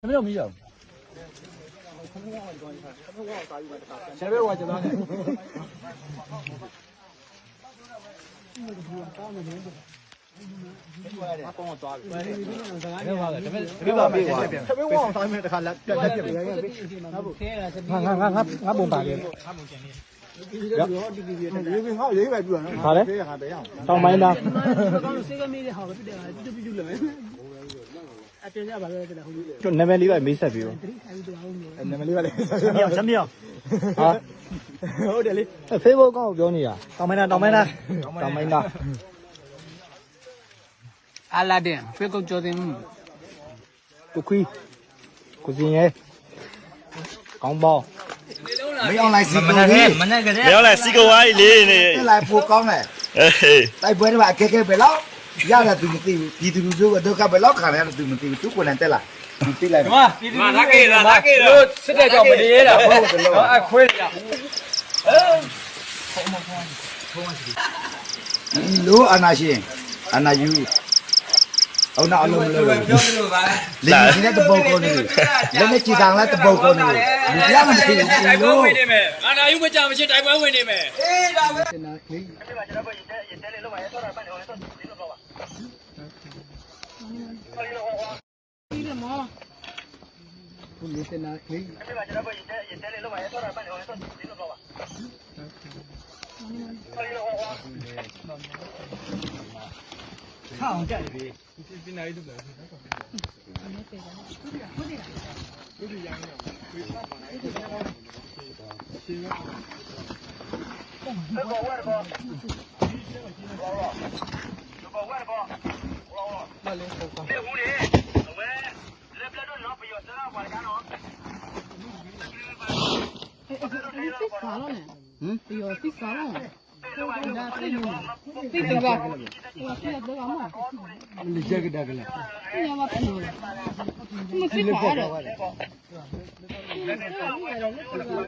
မ့ၢ်မံယၤ ဆဲးဝဲဝါကဘၣ်န့ၣ် မ့ၢ်ဝါ မ့ၢ်ဝါ တမ့ၢ်ဝါ တမ့ၢ်ဝါ ငါဘိးဘၣ်က့ၤ ဟါလဲ တောင်ပိုင်းသား နာမည်လေးပါ မိတ်ဆက်ပေးပါ နာမည်လေးပါလေ ဆမ်းမြောင် ဆမ်းမြောင် ဟာ ဟုတ်တယ်လေ Facebook အကောင့်ကိုပြောနေတာ တောင်ပိုင်းသား တောင်ပိုင်းသား တောင်ပိုင်းသား အလာဒင် Facebook ကျော်သင်မှု ကိုခွီ ကိုစင်ရဲ ခေါင်းပေါင်း မင်းအောင်လှိုင်စီကိုဝါ မင်းအောင်လှိုင်စီကိုဝါကြီးလေ မင်းအောင်လှိုင်ပိုကောင်းတယ် အေး တိုက်ပွဲတွေမှာအခက်အခဲပဲလောက် ရတာသူမသိဘူး ပြည်သူလူထုကဒုက္ခပဲလောက်ခံရတယ်သူမသိဘူး သူကိုယ်တိုင်တက်လာ သူသိလိုက်တယ် မလာခဲ့တာ လာခဲ့တာ စစ်တပ်ကြောင့်မနေရတာ ဘုတ်တလုံး အခွဲးရ ဒီလိုအာဏာရှင် အာဏာယူ အုံနောက်အလုပ်မလုပ်တော့ဘူး လေယာဉ်ဆီလည်းတပုံကုန်နေပြီ လက်နက်ကျည်ဆံလည်းတပုံကုန်နေပြီ လူတယောက်မှမသိဘူး ဒီလို အာဏာယူမကြာမချင်းတိုက်ပွဲဝင်နေမယ် သ့ၣ်သၣ်လီၤန့ၣ် ပယီၤသ့ၣ်သၣ်လီၤ သ့ၣ်သၣ်ဘၣ် သ့ၣ်သၣ်ဘၣ်မး လံာ်ကဒါကလၢာ် သ့ၣ်ညါဘၣ်ဖုး မ့ၢ်သ့ၣ်သၣ်ဒီး